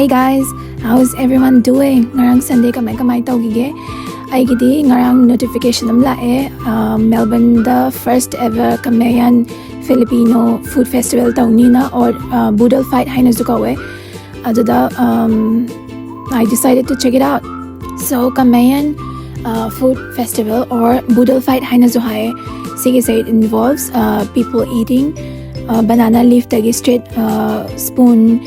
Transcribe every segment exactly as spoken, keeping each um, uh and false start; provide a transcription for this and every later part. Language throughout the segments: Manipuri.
Hey guys, how's everyone doing? ꯉꯔꯥꯡ Sunday ꯀꯃꯥꯏ ꯀꯃꯥꯏ ꯇꯧꯈꯤꯒꯦ? ꯑꯩꯒꯤꯗꯤ ꯉꯔꯥꯡ notification ꯑꯃ ꯂꯥꯛꯑꯦ, Melbourne-ꯗ first ever Kameyan Filipino food festival ꯇꯧꯅꯤꯅ, or Boodle Fight ꯍꯥꯏꯅꯁꯨ ꯀꯧꯋꯦ꯫ ꯑꯗꯨꯗ I decided to check it out. So Kameyan food festival, or Boodle Fight ꯍꯥꯏꯅꯁꯨ ꯍꯥꯏꯌꯦ꯫ ꯁꯤꯒꯤꯁꯦ, it involves people eating banana leaf-ꯇꯒꯤ straight, spoon,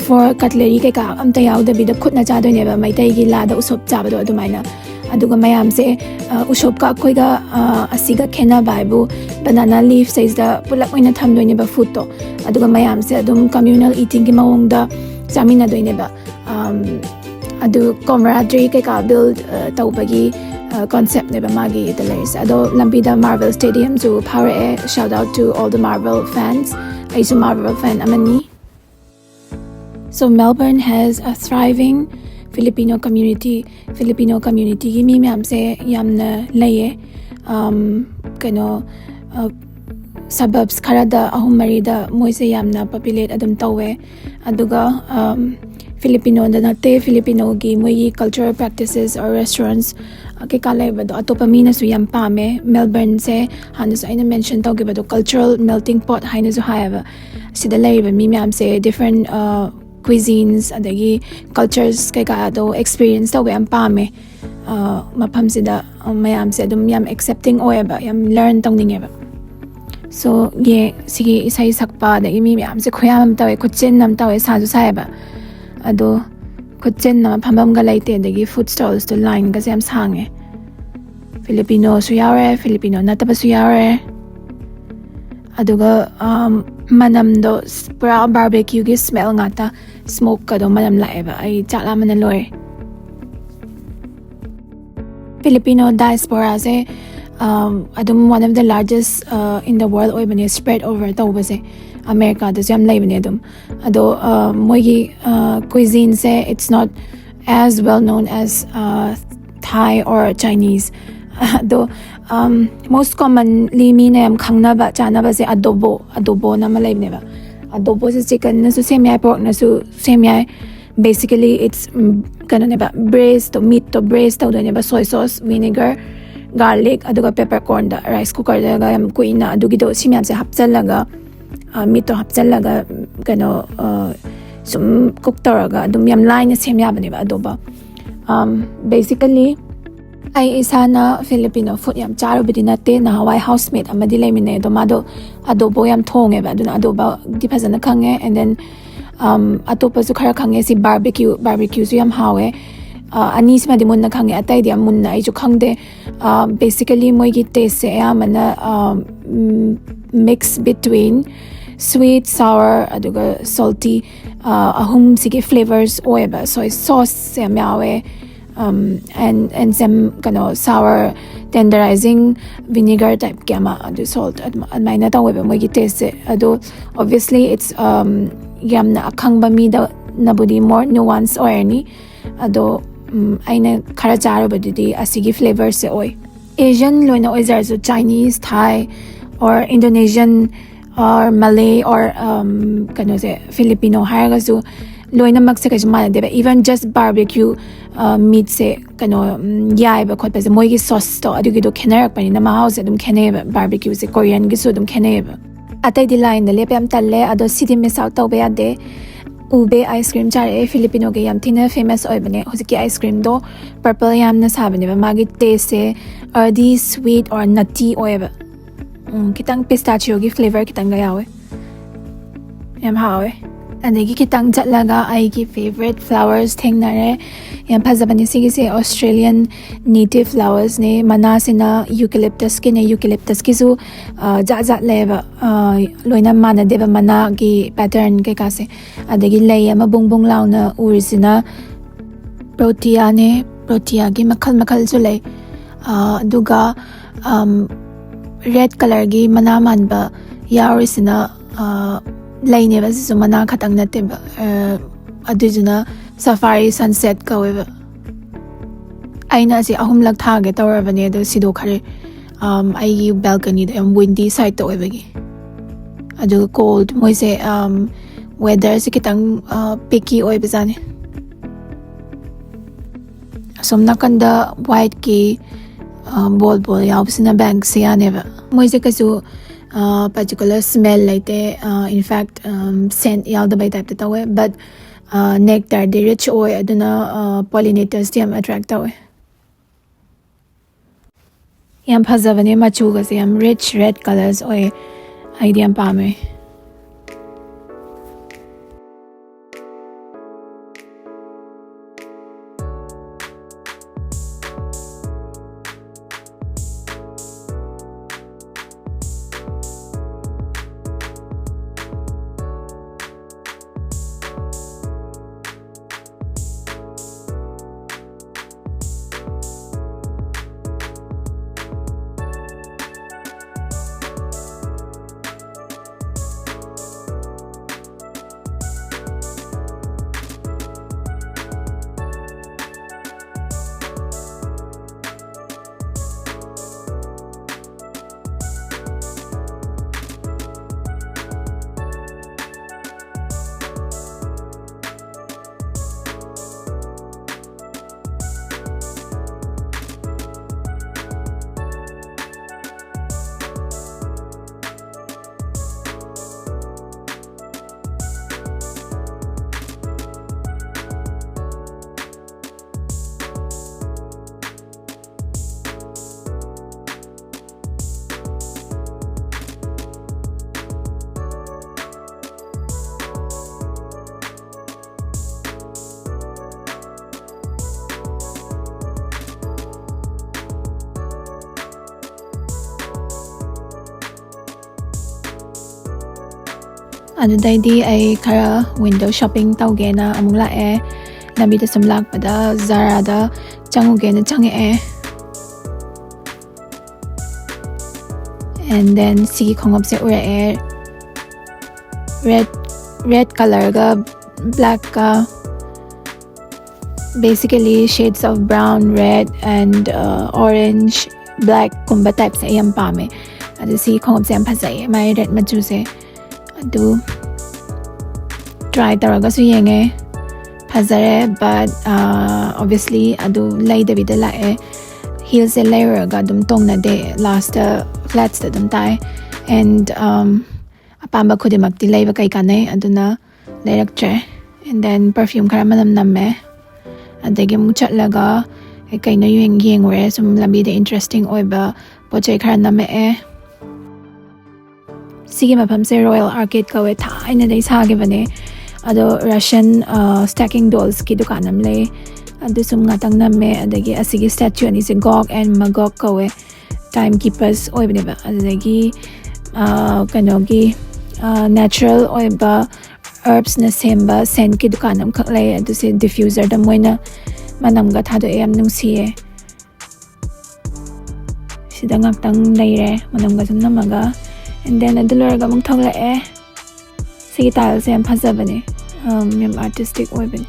fork, cutlery ꯀꯩꯀꯥ ꯑꯝꯇ ꯌꯥꯎꯗꯕꯤꯗ ꯈꯨꯠꯅ ꯆꯥꯗꯣꯏꯅꯦꯕ, ꯃꯩꯇꯩꯒꯤ ꯂꯥꯗ ꯎꯁꯣꯞ ꯆꯥꯕꯗꯣ ꯑꯗꯨꯃꯥꯏꯅ꯫ ꯑꯗꯨꯒ ꯃꯌꯥꯝꯁꯦ, ꯎꯁꯣꯞꯀ ꯑꯩꯈꯣꯏꯒ ꯑꯁꯤꯒ ꯈꯦꯠꯅꯕ ꯍꯥꯏꯕꯨ, banana leaf ꯁꯤꯗꯩꯁꯤꯗ ꯄꯨꯂꯞ ꯑꯣꯏꯅ ꯊꯝꯗꯣꯏꯅꯦꯕ food-ꯇꯣ꯫ ꯑꯗꯨꯒ ꯃꯌꯥꯝꯁꯦ ꯑꯗꯨꯝ communal eating-ꯒꯤ ꯃꯑꯣꯡꯗ ꯆꯥꯃꯤꯟꯅꯗꯣꯏꯅꯦꯕ꯫ ꯑꯗꯨ camaraderie ꯀꯩꯀꯥ build ꯇꯧꯕꯒꯤ concept-ꯅꯦꯕ ꯃꯥꯒꯤꯗ ꯂꯩꯔꯤꯁꯦ꯫ ꯑꯗꯣ ꯂꯝꯕꯤꯗ Marvel Stadium-ꯁꯨ ꯐꯥꯎꯔꯛꯑꯦ꯫ Shout out to all the Marvel fans. ꯑꯩꯁꯨ Marvel fan ꯑꯃꯅꯤ꯫ So Melbourne has a thriving Filipino community. Filipino community-ꯒꯤ ꯃꯤ ꯃꯌꯥꯝꯁꯦ ꯌꯥꯝꯅ ꯂꯩꯌꯦ꯫ ꯀꯩꯅꯣ, suburbs ꯈꯔꯗ, ꯑꯍꯨꯝ ꯃꯔꯤꯗ ꯃꯣꯏꯁꯦ ꯌꯥꯝꯅ populate ꯑꯗꯨꯝ ꯇꯧꯋꯦ꯫ ꯑꯗꯨꯒ Filipino-ꯗ ꯅꯠꯇꯦ, Filipino-ꯒꯤ ꯃꯣꯏꯒꯤ cultural practices or restaurants ꯀꯩꯀꯥ ꯂꯩꯕꯗꯣ ꯑꯇꯣꯞꯄ ꯃꯤꯅꯁꯨ ꯌꯥꯝ ꯄꯥꯝꯃꯦ꯫ Melbourne-ꯁꯦ ꯍꯥꯟꯅꯁꯨ ꯑꯩꯅ mention ꯇꯧꯈꯤꯕꯗꯣ cultural melting pot ꯍꯥꯏꯅꯁꯨ ꯍꯥꯏꯌꯦꯕ꯫ ꯁꯤꯗ ꯂꯩꯔꯤꯕ ꯃꯤ ꯃꯌꯥꯝꯁꯦ different cuisines ꯑꯗꯒꯤ cultures ꯀꯩꯀꯥꯗꯣ experience ꯇꯧꯕ ꯌꯥꯝ ꯄꯥꯝꯃꯦ꯫ ꯃꯐꯝꯁꯤꯗ ꯃꯌꯥꯝꯁꯦ ꯑꯗꯨꯝ ꯌꯥꯝ accepting ꯑꯣꯏꯌꯦꯕ, ꯌꯥꯝ learn ꯇꯧꯅꯤꯡꯉꯦꯕ꯫ So ꯌꯦ, ꯁꯤꯒꯤ ꯏꯁꯩ ꯁꯛꯄ ꯑꯗꯒꯤ ꯃꯤ ꯃꯌꯥꯝꯁꯦ ꯈꯨꯌꯥꯝ ꯑꯃ ꯇꯧꯋꯦ, ꯈꯨꯠꯆꯤꯟ ꯑꯃ ꯇꯧꯋꯦ, ꯁꯥꯁꯨ ꯁꯥꯏꯌꯦꯕ꯫ ꯑꯗꯣ ꯈꯨꯠꯆꯤꯟ ꯑꯃ, ꯐꯝꯐꯝꯒ ꯂꯩꯇꯦ, ꯑꯗꯒꯤ food stalls-ꯇꯣ line-ꯒꯁꯦ ꯌꯥꯝ ꯁꯥꯡꯉꯦ꯫ Filipino-ꯁꯨ ꯌꯥꯎꯔꯦ, Filipino ꯅꯠꯇꯕꯁꯨ ꯌꯥꯎꯔꯦ꯫ ꯑꯗꯨꯒ ꯃꯅꯝꯗꯣ ꯄꯨꯔꯥ barbecue-ꯒꯤ smell ꯉꯥꯛꯇ, smoke-ꯀꯗꯣ ꯃꯅꯝ ꯂꯥꯛꯑꯦꯕ꯫ ꯑꯩ ꯆꯥꯛ ꯂꯥꯝꯕꯅ ꯂꯣꯏꯔꯦ꯫ Filipino diaspora-ꯁꯦ ꯑꯗꯨꯝ one of the largest in the world ꯑꯣꯏꯕꯅꯦ, spread over ꯇꯧꯕꯁꯦ꯫ America-ꯗꯁꯨ ꯌꯥꯝ ꯂꯩꯕꯅꯦ ꯑꯗꯨꯝ꯫ ꯑꯗꯣ ꯃꯣꯏꯒꯤ cuisine-ꯁꯦ, it's not as well known as Thai or Chinese. ꯑꯗꯣ most commonly ꯃꯤꯅ ꯌꯥꯝ ꯈꯪꯅꯕ ꯆꯥꯅꯕꯁꯦ adobo, adobo-ꯅ ꯑꯃ ꯂꯩꯕꯅꯦꯕ꯫ Adobo-ꯁꯦ chicken-ꯅꯁꯨ ꯁꯦꯝ ꯌꯥꯏ, pork-ꯅꯁꯨ ꯁꯦꯝ ꯌꯥꯏ꯫ Basically it's ꯀꯩꯅꯣꯅꯦꯕ, braise ꯇꯣ, meat ꯇꯣ braise ꯇꯧꯗꯣꯏꯅꯦꯕ, soy sauce, vinegar, garlic, ꯑꯗꯨꯒ peppercorn ꯗ rice cooker ꯗꯒ ꯌꯥꯝ ꯀꯨꯏꯅ ꯑꯗꯨꯒꯤꯗꯣ, ꯁꯤ ꯃꯌꯥꯝꯁꯦ ꯍꯥꯞꯆꯜꯂꯒ, meat ꯇꯣ ꯍꯥꯞꯆꯜꯂꯒ, ꯀꯩꯅꯣ, ꯁꯨꯝ cook ꯇꯧꯔꯒ ꯑꯗꯨꯝ ꯌꯥꯝ ꯂꯥꯏꯅ ꯁꯦꯝ ꯌꯥꯕꯅꯦꯕ adobo. Basically ꯑꯩ ꯏꯁꯥꯅ Filipino food ꯌꯥꯝ ꯆꯥꯔꯨꯕꯗꯤ ꯅꯠꯇꯦ꯫ ꯅꯍꯥꯟꯋꯥꯏ housemaid ꯑꯃꯗꯤ ꯂꯩꯃꯤꯟꯅꯩ, ꯑꯗꯣ ꯃꯥꯗꯣ adobo ꯌꯥꯝ ꯊꯣꯡꯉꯦꯕ, ꯑꯗꯨꯅ adobo ꯗꯤ ꯐꯖꯅ ꯈꯪꯉꯦ꯫ And then ꯑꯇꯣꯞꯄꯁꯨ ꯈꯔ ꯈꯪꯉꯦ꯫ ꯁꯤ barbecue, barbecue ꯁꯨ ꯌꯥꯝ ꯍꯥꯎꯋꯦ꯫ ꯑꯅꯤꯁꯤꯃꯗꯤ ꯃꯨꯟꯅ ꯈꯪꯉꯦ, ꯑꯇꯩꯗꯤ ꯌꯥꯝ ꯃꯨꯟꯅ ꯑꯩꯁꯨ ꯈꯪꯗꯦ꯫ Basically ꯃꯣꯏꯒꯤ taste ꯁꯦ ꯑꯌꯥꯝꯕꯅ mix between sweet, sour, ꯑꯗꯨꯒ salty, ꯑꯍꯨꯝꯁꯤꯒꯤ flavours ꯑꯣꯏꯌꯦꯕ꯫ Soy sauce ꯁꯦ ꯌꯥꯝ ꯌꯥꯎꯋꯦ꯫ And and some ꯀꯩꯅꯣ, sour, tenderizing vinegar type ꯀꯤ ꯑꯃ, ꯑꯗꯨ salt ꯑꯗꯨꯃꯥꯏꯅ ꯇꯧꯋꯦꯕ ꯃꯣꯏꯒꯤ taste ꯁꯦ꯫ ꯑꯗꯣ obviously it's ꯌꯥꯝꯅ ꯑꯈꯪꯕ ꯃꯤꯗꯅꯕꯨꯗꯤ more nuance ꯑꯣꯏꯔꯅꯤ꯫ ꯑꯗꯣ ꯑꯩꯅ ꯈꯔ ꯆꯥꯔꯨꯕꯗꯨꯗꯤ ꯑꯁꯤꯒꯤ flavours ꯁꯦ ꯑꯣꯏ꯫ Asian ꯂꯣꯏꯅ ꯑꯣꯏꯖꯔꯁꯨ, Chinese, Thai, or Indonesian, or Malay, or ꯀꯩꯅꯣꯁꯦ, Filipino ꯍꯥꯏꯔꯒꯁꯨ ꯂꯣꯏꯅꯃꯛꯁꯦ ꯀꯩꯁꯨ ꯃꯥꯟꯅꯗꯦꯕ꯫ Even just barbecue meat ꯁꯦ ꯀꯩꯅꯣ, ꯌꯥꯏꯕ ꯈꯣꯠꯄꯁꯦ ꯃꯣꯏꯒꯤ sauce ꯇꯣ ꯑꯗꯨꯒꯤꯗꯣ ꯈꯦꯠꯅꯔꯛꯄꯅꯤꯅ ꯃꯍꯥꯎꯁꯦ ꯑꯗꯨꯝ ꯈꯦꯠꯅꯩꯌꯦꯕ꯫ Barbecue ꯁꯦ Korean ꯒꯤꯁꯨ ꯑꯗꯨꯝ ꯈꯦꯠꯅꯩꯌꯦꯕ꯫ ꯑꯇꯩꯗꯤ line ꯗ ꯂꯦꯞꯄ ꯌꯥꯝ ꯇꯜꯂꯦ, ꯑꯗꯣ ꯁꯤꯗꯤ miss out ꯇꯧꯕ ꯌꯥꯗꯦ꯫ Ube ice cream ꯆꯥꯔꯛꯑꯦ꯫ Filipino ꯒꯤ ꯌꯥꯝ ꯊꯤꯅ famous ꯑꯣꯏꯕꯅꯦ ꯍꯧꯖꯤꯛꯀꯤ ice cream ꯗꯣ꯫ Purple ꯌꯥꯝꯅ ꯁꯥꯕꯅꯦꯕ꯫ ꯃꯥꯒꯤ taste say earthy, sweet, or nutty ꯑꯣꯏꯌꯦꯕ꯫ ꯈꯤꯇꯪ pistachio ꯒꯤ flavour ꯈꯤꯇꯪꯒ ꯌꯥꯎꯋꯦ꯫ ꯌꯥꯝ ꯍꯥꯎꯋꯦ꯫ ꯑꯗꯒꯤ ꯈꯤꯇꯪ ꯆꯠꯂꯒ ꯑꯩꯒꯤ favourite flowers ꯊꯦꯡꯅꯔꯦ꯫ ꯌꯥꯝ ꯐꯖꯕꯅꯦ ꯁꯤꯒꯤꯁꯦ, Australian native flowers ꯅꯦ꯫ ꯃꯅꯥꯁꯤꯅ eucalyptus ꯀꯤꯅꯦ꯫ Eucalyptus ꯀꯤꯁꯨ ꯖꯥꯠ ꯖꯥꯠ ꯂꯩꯌꯦꯕ꯫ ꯂꯣꯏꯅ ꯃꯥꯟꯅꯗꯦꯕ ꯃꯅꯥꯒꯤ pattern ꯀꯩꯀꯥꯁꯦ꯫ ꯑꯗꯒꯤ ꯂꯩ ꯑꯃ ꯕꯨꯡ ꯕꯨꯡ ꯂꯥꯎꯅ ꯎꯔꯤꯁꯤꯅ Protea ꯅꯦ꯫ Protea ꯒꯤ ꯃꯈꯜ ꯃꯈꯜꯁꯨ ꯂꯩ꯫ ꯑꯗꯨꯒ red colour ꯒꯤ ꯃꯅꯥ ꯃꯥꯟꯕ ꯌꯥꯎꯔꯤꯁꯤꯅ ꯂꯩꯅꯦꯕ꯫ ꯁꯤꯁꯨ ꯃꯅꯥ ꯈꯛꯇꯪ ꯅꯠꯇꯦꯕ꯫ ꯑꯗꯨꯏꯗꯨꯅ Safari Sunset ꯀꯧꯋꯦꯕ꯫ ꯑꯩꯅ ꯑꯁꯤ ꯑꯍꯨꯝꯂꯛ ꯊꯥꯒꯦ ꯇꯧꯔꯕꯅꯦ, ꯑꯗꯣ ꯁꯤꯗꯣꯛꯈ꯭ꯔꯦ꯫ ꯑꯩꯒꯤ balcony ꯗꯣ ꯌꯥꯝ windy side ꯇ ꯑꯣꯏꯕꯒꯤ꯫ ꯑꯗꯨꯒ cold, ꯃꯣꯏꯁꯦ Weatherꯁꯦ ꯈꯤꯇꯪ ꯄꯤꯀꯤ ꯑꯣꯏꯕꯖꯥꯠꯅꯤ꯫ ꯑꯁꯣꯝ ꯅꯥꯀꯟꯗ whiteꯀꯤ ꯕꯣꯜ ꯕꯣꯜ ꯌꯥꯎꯕꯁꯤꯅ Banksiaꯅꯦꯕ꯫ ꯃꯣꯏꯁꯦ ꯀꯩꯁꯨ particular smell ꯂꯩꯇꯦ꯫ In fact, scent ꯌꯥꯎꯗꯕꯩ typeꯇ ꯇꯧꯋꯦ, but nectarꯗꯤ rich ꯑꯣꯏ, ꯑꯗꯨꯅ pollinatorꯁꯇꯤ ꯌꯥꯝ attract ꯇꯧꯋꯦ꯫ ꯌꯥꯝ ꯐꯖꯕꯅꯦ, ꯃꯆꯨꯒꯁꯦ ꯌꯥꯝ rich red colours ꯑꯣꯏ꯫ ꯑꯩꯗꯤ ꯌꯥꯝ ꯄꯥꯝꯃꯦ꯫ ꯑꯗꯨꯗꯩꯗꯤ ꯑꯩ ꯈꯔ window shopping ꯇꯧꯒꯦꯅ ꯑꯃꯨꯛ ꯂꯥꯛꯑꯦ꯫ ꯂꯝꯕꯤꯗ ꯁꯨꯝ ꯂꯥꯛꯄꯗ Zaraꯗ ꯆꯪꯉꯨꯒꯦꯅ ꯆꯪꯉꯛꯑꯦ꯫ And then ꯁꯤꯒꯤ ꯈꯣꯡꯎꯞꯁꯦ ꯎꯔꯛꯑꯦ, red red colourꯒ blackꯀ, basically shades of brown, red and orange, blackꯀꯨꯝꯕ typeꯁꯦ ꯑꯩ ꯌꯥꯝ ꯄꯥꯝꯃꯦ꯫ ꯑꯗꯨ ꯁꯤꯒꯤ ꯈꯣꯡꯎꯞꯁꯦ ꯌꯥꯝ ꯐꯖꯩꯌꯦ, ꯃꯥꯏ red ꯃꯆꯨꯁꯦ꯫ ꯑꯗꯨ ꯇ꯭ꯔꯥꯏ ꯇꯧꯔꯒꯁꯨ ꯌꯦꯡꯉꯦ, ꯐꯖꯔꯦ꯫ But obviously ꯑꯗꯨ ꯂꯩꯗꯕꯤꯗ ꯂꯥꯛꯑꯦ꯫ ꯍꯤꯜꯁꯦ ꯂꯩꯔꯨꯔꯒ ꯑꯗꯨꯝ ꯇꯣꯡꯅꯗꯦ, ꯂꯥꯁꯇ ꯐ꯭ꯂꯦꯠꯁꯇ ꯑꯗꯨꯝ ꯇꯥꯏ꯫ And ꯑꯄꯥꯝꯕ ꯈꯨꯗꯤꯡꯃꯛꯇꯤ ꯂꯩꯕ ꯀꯩ ꯀꯥꯟꯅꯩ, ꯑꯗꯨꯅ ꯂꯩꯔꯛꯇ꯭ꯔꯦ꯫ And then perfume ꯈꯔ ꯃꯅꯝ ꯅꯝꯃꯦ꯫ ꯑꯗꯒꯤ ꯑꯃꯨꯛ ꯆꯠꯂꯒ ꯀꯩꯅꯣ ꯌꯦꯡ- ꯌꯦꯡꯉꯨꯔꯦ꯫ ꯁꯨꯝ ꯂꯝꯕꯤꯗ ꯏꯟꯇꯔꯦꯁꯇꯤꯡ ꯑꯣꯏꯕ ꯄꯣꯠ ꯆꯩ ꯈꯔ ꯅꯝꯃꯛꯑꯦ꯫ ꯁꯤꯒꯤ ꯃꯐꯝꯁꯦ Royal Arcade ꯀꯧꯋꯦ, ꯊꯥꯏꯅꯗꯩ ꯁꯥꯈꯤꯕꯅꯦ꯫ ꯑꯗꯣ Russian stacking dollsꯀꯤ ꯗꯨꯀꯥꯟ ꯑꯃ ꯂꯩ, ꯑꯗꯨ ꯁꯨꯝ ꯉꯥꯛꯇꯪ ꯅꯝꯃꯦ꯫ ꯑꯗꯒꯤ ꯑꯁꯤꯒꯤ statue ꯑꯅꯤꯁꯦ Gog and Magog ꯀꯧꯋꯦ, time keepers ꯑꯣꯏꯕꯅꯦꯕ꯫ ꯑꯗꯨꯗꯒꯤ ꯀꯩꯅꯣꯒꯤ natural ꯑꯣꯏꯕ herbsꯅ ꯁꯦꯝꯕ scentꯀꯤ ꯗꯨꯀꯥꯟ ꯑꯃꯈꯛ ꯂꯩ꯫ ꯑꯗꯨꯁꯦ diffuserꯗ ꯃꯣꯏꯅ ꯃꯅꯝꯒ ꯊꯥꯗꯣꯛꯑꯦ, ꯌꯥꯝ ꯅꯨꯡꯁꯤꯌꯦ꯫ ꯁꯤꯗ ꯉꯥꯛꯇꯪ ꯂꯩꯔꯦ, ꯃꯅꯝꯒ ꯁꯨꯝ ꯅꯝꯃꯒ꯫ And then ꯑꯗꯨ ꯂꯣꯏꯔꯒ ꯑꯃꯨꯛ ꯊꯣꯛꯂꯛꯑꯦ꯫ ꯁꯤꯒꯤ tileꯁꯦ ꯌꯥꯝ ꯐꯖꯕꯅꯦ, ꯌꯥꯝ artistic ꯑꯣꯏꯕꯅꯦ꯫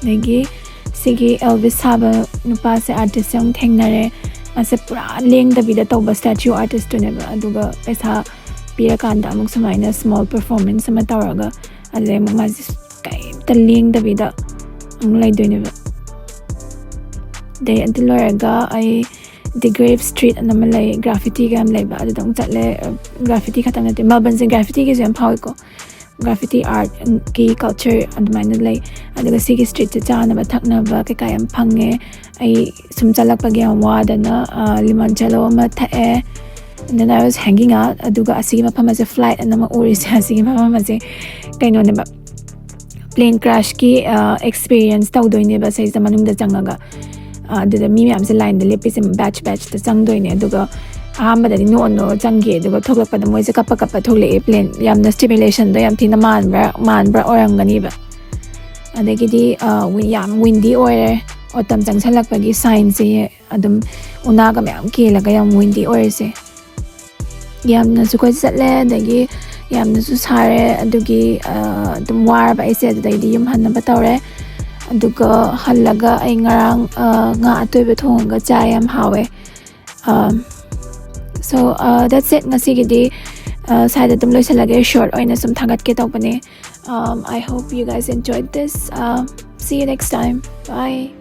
ꯑꯗꯒꯤ ꯁꯤꯒꯤ Elvis ꯁꯥꯕ ꯅꯨꯄꯥꯁꯦ, artistꯁꯦ ꯑꯃꯨꯛ ꯊꯦꯡꯅꯔꯦ꯫ ꯃꯥꯁꯦ ꯄꯨꯔꯥ ꯂꯦꯡꯗꯕꯤꯗ ꯇꯧꯕ statue artistꯇꯨꯅꯦꯕ꯫ ꯑꯗꯨꯒ ꯄꯩꯁꯥ ꯄꯤꯔꯀꯥꯟꯗ ꯑꯃꯨꯛ ꯁꯨꯃꯥꯏꯅ small performance ꯑꯃ ꯇꯧꯔꯒ, ꯑꯗꯨꯗꯩ ꯑꯃꯨꯛ ꯃꯥꯁꯦ ꯀꯩꯝꯇ ꯂꯦꯡꯗꯕꯤꯗ ꯑꯃꯨꯛ ꯂꯩꯗꯣꯏꯅꯦꯕ꯫ ꯑꯗꯩ ꯑꯗꯨ ꯂꯣꯏꯔꯒ ꯑꯩ The Grave Street ꯑꯅ ꯑꯃ ꯂꯩ, graffitiꯒ ꯌꯥꯝ ꯂꯩꯕ, ꯑꯗꯨꯗ ꯑꯃꯨꯛ ꯆꯠꯂꯦ꯫ Graffiti ꯈꯛꯇꯪ ꯅꯠꯇꯦ, Melbourneꯁꯦ graffitiꯒꯤꯁꯨ ꯌꯥꯝ ꯐꯥꯎꯋꯦꯀꯣ꯫ Graffiti artꯀꯤ culture ꯑꯗꯨꯃꯥꯏꯅ ꯂꯩ꯫ ꯑꯗꯨꯒ ꯁꯤꯒꯤ streetꯁꯦ ꯆꯥꯅꯕ ꯊꯛꯅꯕ ꯀꯩꯀꯥ ꯌꯥꯝ ꯐꯪꯉꯦ꯫ ꯑꯩ ꯁꯨꯝ ꯆꯠꯂꯛꯄꯒꯤ ꯌꯥꯝ ꯋꯥꯗꯅ limoncello ꯑꯃ ꯊꯛꯑꯦ꯫ And then I was hanging out꯫ ꯑꯗꯨꯒ ꯑꯁꯤꯒꯤ ꯃꯐꯝ ꯑꯁꯦ, flight ꯑꯅ ꯑꯃ ꯎꯔꯤꯁꯦ, ꯑꯁꯤꯒꯤ ꯃꯐꯝ ꯑꯁꯦ ꯀꯩꯅꯣꯅꯦꯕ, plane crashꯀꯤ experience ꯇꯧꯗꯣꯏꯅꯦꯕ ꯁꯤꯁꯦ ꯃꯅꯨꯡꯗ ꯆꯪꯉꯒ꯫ ꯑꯗꯨꯗ ꯃꯤ ꯃꯌꯥꯝꯁꯦ lineꯗ ꯂꯦꯞꯄꯤꯁꯦ, batch batchꯇ ꯆꯪꯗꯣꯏꯅꯦ꯫ ꯑꯗꯨꯒ ꯑꯍꯥꯟꯕꯗꯗꯤ ꯅꯣꯛꯑ ꯅꯣꯛꯑ ꯆꯪꯈꯤ, ꯑꯗꯨꯒ ꯊꯣꯛꯂꯛꯄꯗ ꯃꯣꯏꯁꯦ ꯀꯞꯄ ꯀꯞꯄ ꯊꯣꯛꯂꯛꯑꯦ꯫ Plane ꯌꯥꯝꯅ stimulationꯗꯣ ꯌꯥꯝ ꯊꯤꯅ ꯃꯥꯟꯕ꯭ꯔꯥ ꯃꯥꯟꯕ꯭ꯔꯥ ꯑꯣꯏꯔꯝꯒꯅꯤꯕ꯫ ꯑꯗꯒꯤꯗꯤ ꯌꯥꯝ windy ꯑꯣꯏꯔꯦ꯫ autumn ꯆꯪꯁꯜꯂꯛꯄꯒꯤ ꯁꯥꯏꯟꯁꯦ ꯑꯗꯨꯝ ꯎꯅꯥꯒ ꯃꯌꯥꯝ ꯀꯦꯜꯂꯒ ꯌꯥꯝ windy ꯑꯣꯏꯔꯤꯁꯦ꯫ ꯌꯥꯝꯅꯁꯨ ꯀꯣꯏ ꯆꯠꯂꯦ, ꯑꯗꯒꯤ ꯌꯥꯝꯅꯁꯨ ꯁꯥꯔꯦ, ꯑꯗꯨꯒꯤ ꯑꯗꯨꯝ ꯋꯥꯔꯕ ꯑꯩꯁꯦ꯫ ꯑꯗꯨꯗꯩꯗꯤ ꯌꯨꯝ ꯍꯟꯅꯕ ꯇꯧꯔꯦ꯫ ꯑꯗꯨꯒ ꯍꯜꯂꯒ ꯑꯩ ꯉꯔꯥꯡ ꯉꯥ ꯑꯇꯣꯏꯕ ꯊꯣꯡꯉꯒ ꯆꯥꯏ, ꯌꯥꯝ ꯍꯥꯎꯋꯦ꯫ So that's it, ꯉꯁꯤꯒꯤꯗꯤ ꯁ꯭ꯋꯥꯏꯗ ꯑꯗꯨꯝ ꯂꯣꯏꯁꯤꯜꯂꯒꯦ꯫ Short ꯑꯣꯏꯅ ꯁꯨꯝ ꯊꯥꯒꯠꯀꯦ ꯇꯧꯕꯅꯦ꯫ I hope you guys enjoyed this. See you next time. Bye.